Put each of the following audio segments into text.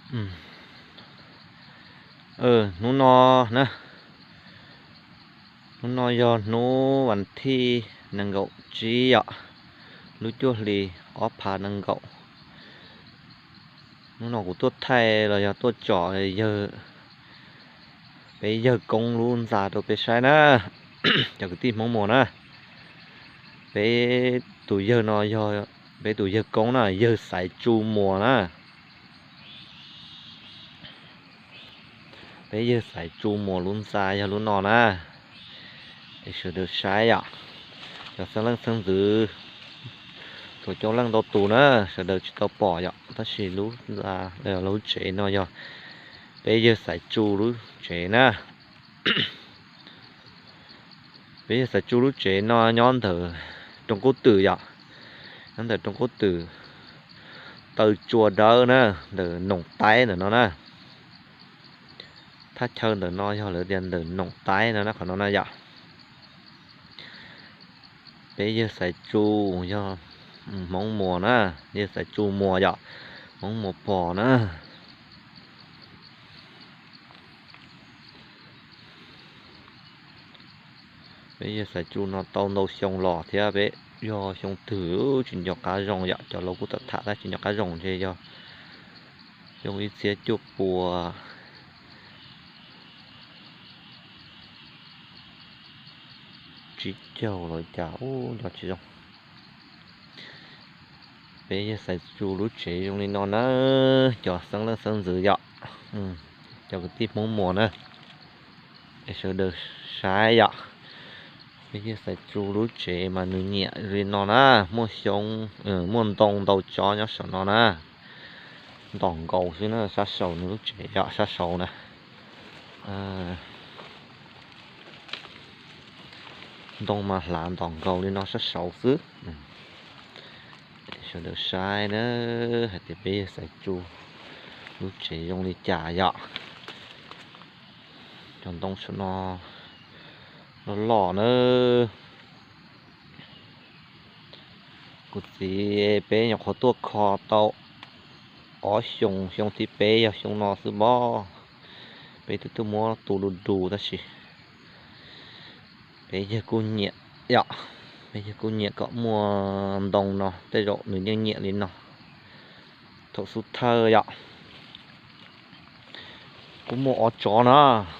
Hnub no na, hnub no yog hnub vas thij nees nkaum tsib yom, lub cuaj hli ob phav nees nkaum. Hnub no kuv tuaj thaij los yog tuaj tsom yawg, peb yawg koob lub ntxa rau peb saib na, cov kwv tij Hmoob Muas na. Peb tus yawg no yog peb tus yawg koob na, yawg Xaiv Tsu Muas na. Peb yawg Xaiv Tsu Muas lub ntxa yog lub no na, es sawv daws saib yom. Cov xeeb leej xeeb ntxwv txhua coob leej ntau tus na, sawv daws tsis tau pom yom, tab sis lub ntxa, lub tsev no yog peb yawg Xaiv Tsu lub tsev na. Peb yawg Xaiv Tsu lub tsev no nyob ntawm Rooj Kub Twm yom, nyob ntawm Rooj Kub Twm, taw tsua dawb na, ntawm Noom Taib ntawm no na. Thaj chaw ntawm no yog lawv tias ntawm Noom Taib no na, qhov no na yom. Peb yawg Xaiv Tsu yog Hmoob Muas na, yawg Xaiv Tsu Muas yom, Hmoob Muas Pos na. Peb yawg Xaiv Tsu no tau ntau xyoo los thiab, peb yog xyoo twg tsis nco qab zoo yom, cov laus kuj tham tham tab tsis nco qab zoo, ntshe yog xyoo ib txhiab cuaj pua tsib caug los cas, ub, nco tsis zoo. Peb yawg Xaiv Tsu lub tsev zoo li no na, cov xeeb leej xeeb ntxwv yom, cov kwv tij Hmoob Muas na, es sawv daws saib yom. Peb yawg Xaiv Tsu lub tsev mas nws nyiam li no na, muaj xyoob, muaj ntoo ntau tsob nyob saum no na. Ntom nkaus xwb na, sab saud nws lub tsev yom, sab saud na. Ntoo mas hlav ntom nkaus li no sab saud xwb. Sawv daws saib na, hais tias peb yawg Xaiv Tsu lub tsev zoo li cas yom. Cov ntoo saum no loj loj na. Kuv txiv peb nyuam qhuav tuaj kho tau ob xyoos, xyoo thib peb yog xyoo no xwb pob. Peb twb tuaj muab tu du du tab sis peb yawg kuj nyiam yom, peb yawg kuj nyiam kom muaj ntoo no, tej zaum nws yeej nyiam li no. Thaum xub thawj yom, kuj muaj ob tsob na,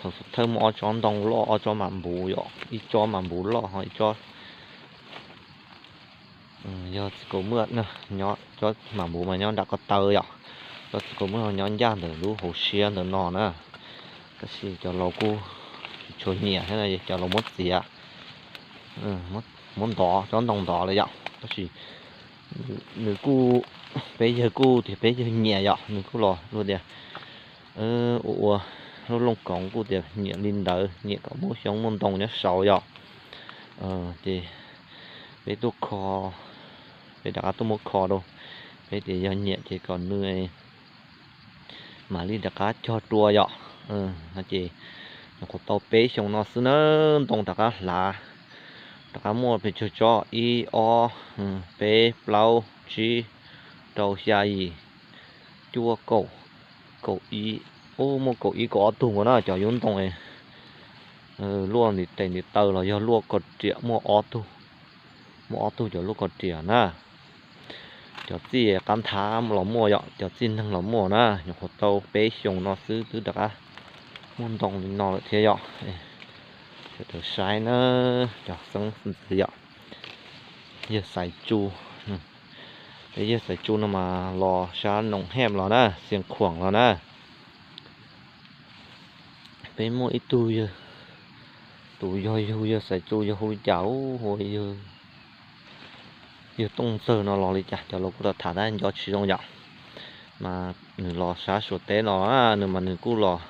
thaum xub thawj muaj ob tsob ntoo loj, ob tsob mam npuv yom, ib tsob mam npuv loj ho ib tsob yog txiv kaus muaj, tsob mam npuv mas nyob nram ko taw yom, tsob txiv kaus muaj nyob ncaj ntawm lub hauv siab ntawm no na. Tab sis cov laus kuj tsis tshua nyiam thiab, cov laus muab txiav, muab ntov tsob ntoo ntov lawm yom, tab sis nws kuj, peb yawg kuj tias peb yawg nyiam yom, nws kuj los luag tias ua ua lub looj koov kuj tias nyiam li ntawd, nyiam kom muaj xyoob muaj ntoo nyob saud yom. Ces peb tuaj kho, peb rov qab tuaj muab kho rau, peb tias yog nyiam ces kom nws mam li rov qab cog rua yom. No ces nyuam qhuav tau peb xyoo no xwb na, ntoo rov qab hlav, rov qab muaj pes tsawg tsob, ib ob peb plaub tsib rau xya yim cuaj kaum, kaum ib, muaj kaum ib kaum ob tug nkaus na cov yub ntoo luaj ntiv tes ntiv taw los yog luaj kos riam muaj ob tug, muaj ob tug cov luaj kos riam na. Cov txij qab nthab los muaj yom, cov txij neeg los muaj na, nyuam qhuav tau peb xyoo no xwb twb rov qab muaj ntoo li no lawm thiab yom. Sawv daws saib na, cov xeeb ntxwv yom. Yawg Xaiv Tsu, peb yawg Xaiv Tsu no mas los sab Noom Hej los na, Xiav Khuam los na. Peb muaj ib tug yawg, tus yog yug yawg Xaiv Tsu yog hu li cas, hu yawg Tooj Ntxawg no los li cas, cov laus kuj tau tham tab nco tsis zoo yom. Mas nws los sab Suav teb no, nws mas nws kuj los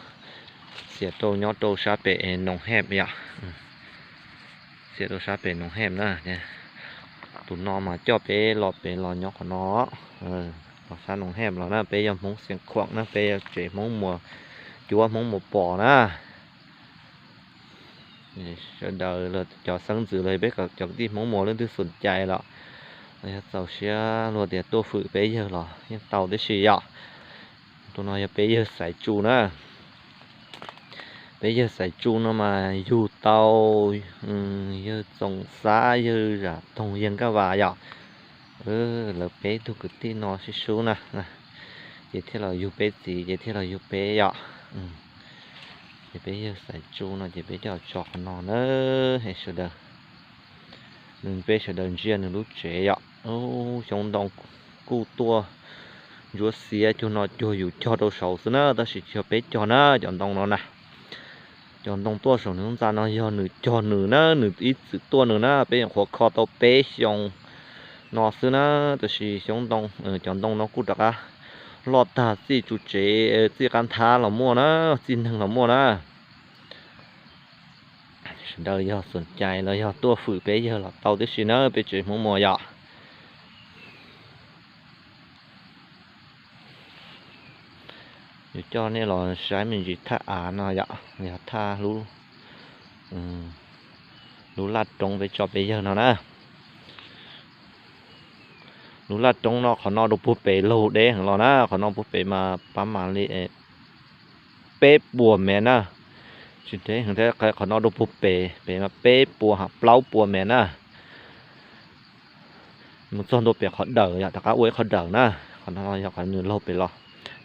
xiam rau nyob rau sab pem Noom Hej yom. Xiam rau sab pem Noom Hej na. Tus no mas coj peb los pem los nyob qhov no, los sab Noom Hej los na, peb yog Hmoob Xiav Khuam na, peb yog tsev Hmoob Muas Cuab Hmoob Muas Pos na. Sawv daws los cov xeeb ntxwv los peb cov kwv tij Hmoob Muas leej twg xum cai los yog txaus siab luag tias tuaj fwm peb yawg los yeej tau tib si yom. No yog peb yawg Xaiv Tsu na. Peb yawg Xaiv Tsu no mas yug tau yawg Txoov Xab, yawg Zam Toog, yawg Nkaj Vas yom. Lawv peb tug kwv tij no sib sub na, ces thiaj los yug peb txiv, ces thiaj los yug peb yom. Ces peb yawg Xaiv Tsu no ces peb coj tso qhov no na, es sawv daws, nws peb sawv daws ntsia nws lub tsev yom. Xyoob ntoo kuj tuaj ntsuab xiab cuag no cuag yus cog rau saud xwb na, tab sis tsis yog peb cog na, cov ntoo no na. Cov ntoo tuaj saum nws lub ntxa no yog nws cog nws na, nws ib txwm tuaj nws na, peb nyuam qhuav kho tau peb xyoo no xwb na, tab sis xyoob ntoo, cov ntoo no kuj rov qab loj tag, txij tsu tsev, txij qab nthab los muaj na, txij neeg los muaj na. Sawv daws yog xom cai los yog tuaj fwm peb yawg los tau tib si na, peb tsev Hmoob Muas yom. Yuav coj nej los saib me ntsis thaj av no yom, yog thaj lub, lub laj roob peb tso peb yawg no na. Lub laj roob no qhov no rau puag pem laug deb heev los na, qhov no puag pem mas pab mam li peb puas mev na. Tsis deb heev thiab, qhov no rau puag pem, pem mas peb puas ha plaub puas mev na. Mus txog ntua pem qhov dawm yom, rov qab ua ib qhov dawm na. Qhov no yog qhov nws laug pem los,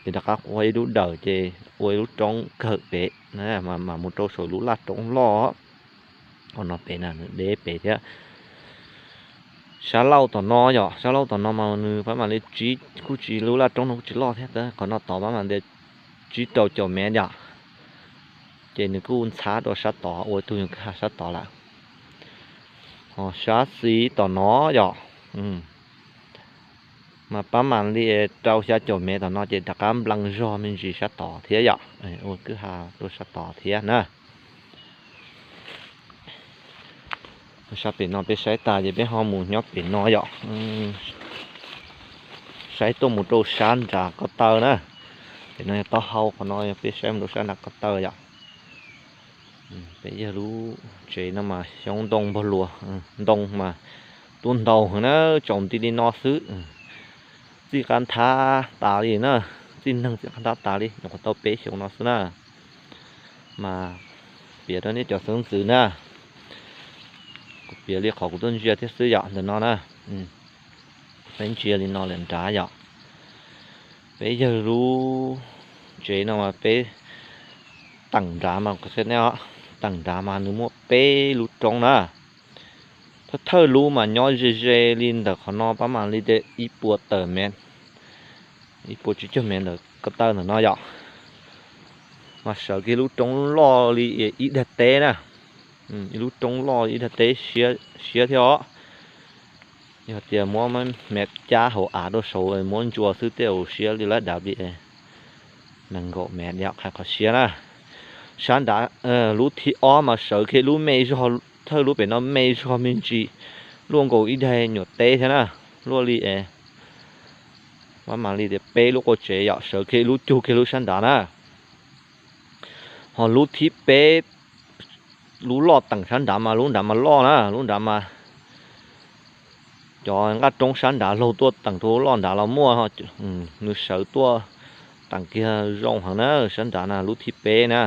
ces rov qab ua ib lub dawm ces ua ib lub roob kawg pem na, mas mus rau saum lub laj roob loj. Qhov no pem na, nws deb pem thiab. Sab laug tom no yom, sab laug tom no mas nws pab mam li tsib, kuj tsis, lub laj roob no kuj tsis loj thiab, qhov no tod pab mam li tsib rau caum mev yom. Ces nws kuj ntxhab rau sab tod, ua ib tug yog kwj ha sab tod lawm. Ho sab xis tom no yom, mas pab mam li rau xya caum mev tom no ces rov qab nplees zog me ntsis sab tod thiab yom, ua kwj ha rau sab tod thiab na. Sab pem no peb saib tas ces peb ho mus nyob pem no yom. Saib tuaj mus rau sab nrad ko taw na. Pem no yog taub hau, qhov no yog peb saib mus rau sab nrad ko taw yom. Peb yawg lub tsev no mas xyoob ntoo npog luas, ntoo mas tuaj ntau heev na, tsaus nti li no xwb. Txij qab nthab tas li na, txij neeg txij qab nthab tas li, nyuam qhuav tau peb xyoo no xwb na. Mas piav rau nej cov xeeb ntxwv na, kuv piav li qhov kuv tuaj ntsia thiab xwb yom, ntawm no na. Peb ntsia li no lawm nrad yom. Peb yawg lub tsev no mas peb teem nrad mas, teem nrad mas nws muaj peb lub roob na. Thawj thawj lub mas nyob ze ze li ntawm qhov no pab mam li tias ib puas tawm mev, ib puas tsib caug mev ntawm ko taw ntawm no yom. Mas sawv kiag lub roob loj li ib daig teb na, ib lub roob loj ib daig teb siab thiab os. Yog tias muab mev cab hauv av rau saud muab ntsuas xwb tej zaum siab li lab dav li nees nkaum mev yom, qhov siab na. Sab nrad, lub thib ob mas sawv kiag lub me zog, thawj lub pem no me zog me ntsis, luaj nkaus ib daig nyuam teb thiab na, luaj li pab mam li tias peb lub qua tsev yom, sawv kiag lub cug kiag lub sab nrad na. Ho lub thib peb, lub loj teem sab nrad mas lub nrad mas loj na, lub nrad mas cov nqaj roob sab nrad laug tuaj teem rau lub loj nrad los muaj, nws sawv tuaj teem kiag zoo heev na, sab nrad na lub thib peb na.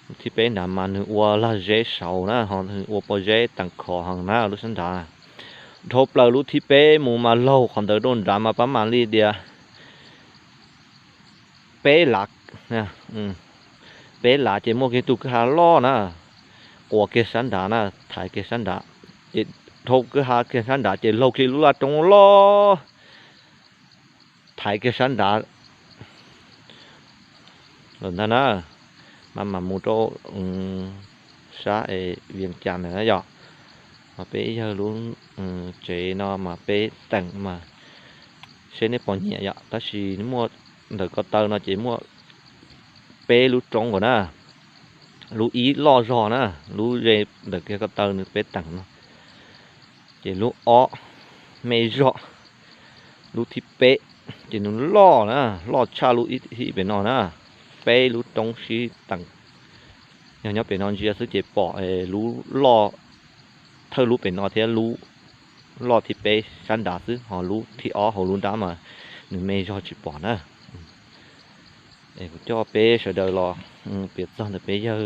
Lub thib peb nrad mas nws ua lag zeb saud na, ho nws ua pob zeb teem khov heev na lub sab nrad. Dhau plaws lub thib peb mus mas laug qhov ntawd rau nrad mas pab mam li tias peb lav, peb lav ces muaj kiag tug kwj ha loj na, quas kiag sab nrad na, thaiv kiag sab nrad, ces dhau kwj ha kiag sab nrad ces laug kiag lub laj roob loj, thaiv kiag sab nrad lawm ntag na. Mas mam mus rau sab es Vias Cas ntawd na yom. Mas peb yawg lub tsev no mas peb teem mas seb nej pom nyiam yom, tab sis muaj ntawm ko taw no ces muaj peb lub roob nkaus na. Lub ib loj zog na, lub ze ntawm kiag ko taw nws peb teem no. Ces lub ob me zog, lub thib peb ces nws loj na, loj tshaj lub ib thib pem no na. Peb lub roob sib teem, yog nyob pem no ntsia xwb ces pom lub loj thawj lub pem no thiab lub loj thib peb sab nrad xwb, ho lub thib ob hauv lub nrab mas nws me zog tsis pom na. Es kuv coj peb sawv daws los piav txog ntawm peb yawg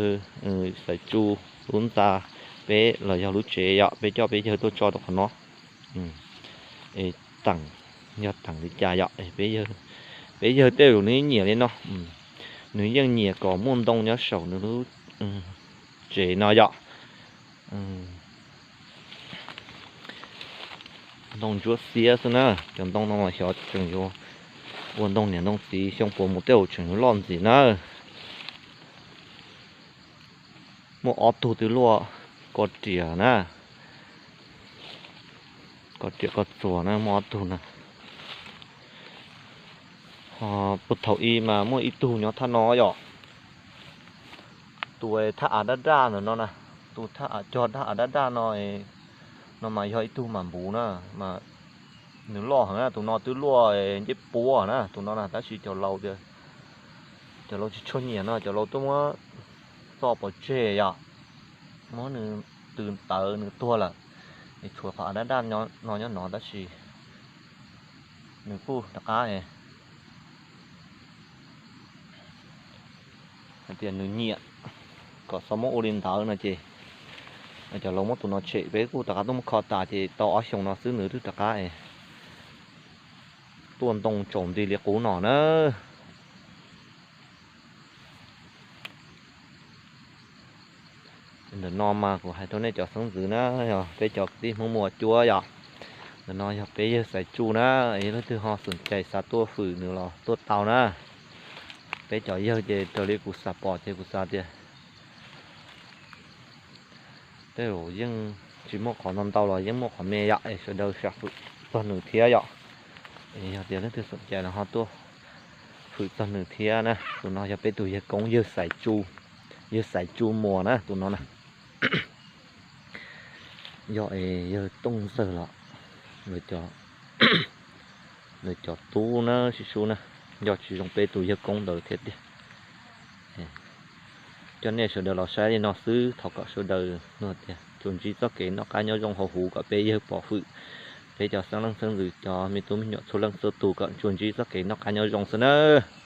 Xaiv Tsu lub ntxa, peb los yog lub tsev yom, peb coj peb yawg tuaj tso rau qhov no. Es teem, yog teem li cas yom, peb yawg tej zaum nws nyiam li no, nws yeej nyiam kom muaj ntoo nyob saum nws lub tsev no yom. Ntoo ntsuab xiab xwb na, cov ntoo no mas xyov tseem yuav ua ntoo niam ntoo txiv xyoo puas mus tej zaum tseem yuav loj ntxiv na. Muaj ob tug twb luaj ko riam na, ko riam ko txuas na, muaj ob tug na. Ho puag thaum ub mas muaj ib tug nyob thaj no yom, tus thaj av daj daj ntawm no na, tus thaj av cog thaj av daj daj no, no mas yog ib tug mam npuv na, mas nws loj heev na, tus no twb luaj ncej puab na, tus no na, tab sis cov laus tias, cov laus tsis tshua nyiam no, cov laus tuaj muab txo pov tseg yom, muab nws tws tawv nws tuag lawm, es tshuav qhov av daj daj no nyob no tab sis nws kuj rov qab hais tias nws nyiam kom txhob muab ua li ntawd no ces cov laus muab tus no tshem, peb kuj rov qab tuaj muab kho tas ces tau ob xyoos no xwb nws twb rov qab tuaj ntoo tsaus nti li qub no na. Ntawm no mas kuv hais rau nej cov xeeb ntxwv na, yog peb cov kwv tij Hmoob Muas cuab yom. Ntawm no yog peb yawg Xaiv Tsu na, es leej twg ho xom cai xav tuaj hwm nws los tuaj tau na. Peb cov yawg ces raws li kuv xav pom ces kuv xav tias tej zaum yeej tsis muaj qhov ntau ntau los yeej muaj qhov me yom, es sawv daws xav hwm txog nws thiab yom. Es yog tias leej twg xom cai los ho tuaj hwm txog nws thiab na. Tus no yog peb tus yawg koob, yawg Xaiv Tsu, yawg Xaiv Tsu Muas na tus no na. Yog es yawg Tooj Ntxawg los lawv cov tub na sib sub na, yog tsis zoo peb tus yawg koob ntawd thiab tiag. Coj nej sawv daws los saib li no xwb, thov kom sawv daws tias tsuas ntsib txoj kev noj qab nyob zoo hauv huv, kom peb yawg pov hwm peb cov xeeb leej xeeb ntxwv cov me tub me nyuam txhua leej txhua tus kom tsuas ntsib txoj kev noj qab nyob zoo xwb nawb.